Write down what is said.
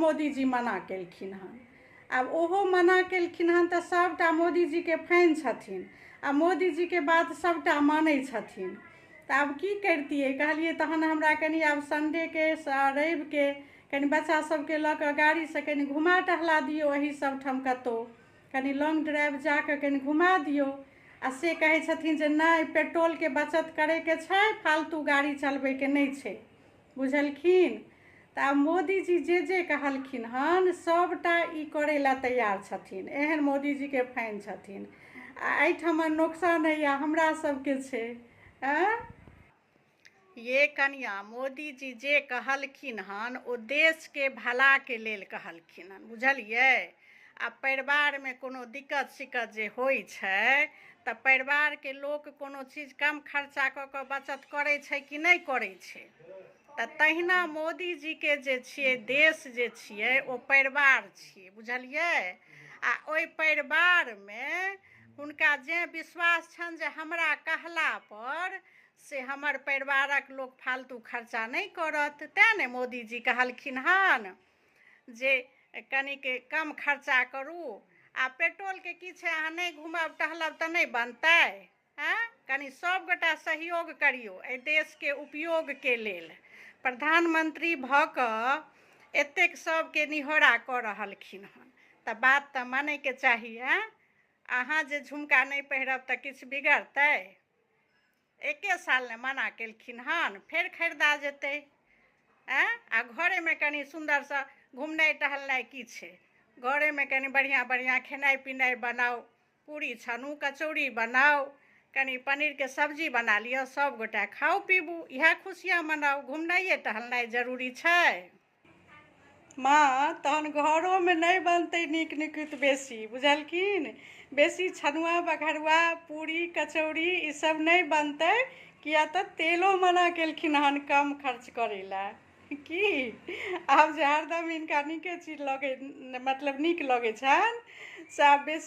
मोदीजी मना केलखिन हन। आब ओहो मना केलखिन हन तऽ सभटा मोदीजीके फैन छथिन आ मोदीजीके बात सभटा मानै छथिन। तऽ आब की करितियै? कहलियै तहन हमरा कनि आब संडेके रविके कनि बच्चा सबके लऽ कऽ गाड़ीसँ कनि घुमा टहला दियौ, एहि सबठाम कतहु कनि लॉन्ग ड्राइव जाकऽ कनि घुमा दियौ। आ से कहै छथिन जे नहि, पेट्रोलके बचत करैके छै, फालतू गाड़ी चलबैके नहि छै, बुझलखिन? तऽ आब मोदीजी जे जे कहलखिन हन सभटा ई करै लए तैयार छथिन। एहन मोदीजीके फैन छथिन। आ एहिठाम नोकसान होइए हमरा सबके छै। आँय ये कनिया, मोदीजी जे कहलखिन हन ओ देशके भलाके लेल कहलखिन हन, बुझलियै? आ परिवारमे कोनो दिक्कत सिक्कत जे होइ छै तऽ परिवारके लोक कोनो चीज कम खर्चा कऽ कऽ बचत करै छै कि नहि करै छै? तऽ तहिना मोदीजीके जे छियै, देश जे छियै ओ परिवार छियै, बुझलियै? आ ओहि परिवारमे हुनका जे विश्वास छनि जे हमरा कहलापर से हमर परिवारक लोक फालतू खर्चा नहि करत, तेँ ने मोदीजी कहलखिन हन जे कनिक कम खर्चा करू। आ पेट्रोलके की छै, अहाँ नहि घूमब टहलब तऽ नहि बनतै? आँय, कनि सभगोटा सहयोग करियौ एहि देशके उपयोगके लेल। प्रधानमंत्री भऽ कऽ एतेक सभके निहोरा कऽ रहलखिन हन तऽ बात तऽ मानैके चाही। आँय, अहाँ जे झुमका नहि पहिरब तऽ किछु बिगड़तै? एके साल ने मना केलखिन हन, फेर खरीदा जेतै। आँय, आ घरेमे कनि सुन्दरसँ घुमनाइ टहलनाइ की छै? घरेमे कनि बढ़िआँ बढ़िआँ खेनाइ पिनाइ बनाउ, पूरी छानू, कचौड़ी बनाउ, कनि पनीरके सब्जी बना लिअ, सभगोटा खाउ पीबू, इएह खुशियाँ मनाउ। घुमनाइए टहलनाइ जरूरी छै माँ? तहन घरोमे नहि बनतै नीक निकुत बेसी, बुझलखिन? बेसी छनुआ बघरुआ पूरी कचौड़ी ईसभ नहि बनतै, किया तऽ तेलो मना केलखिन हन कम खर्च करै लए। की आब जे हरदम हिनका नीके चीज लगै, मतलब नीक लगै छनि, से आब बेसी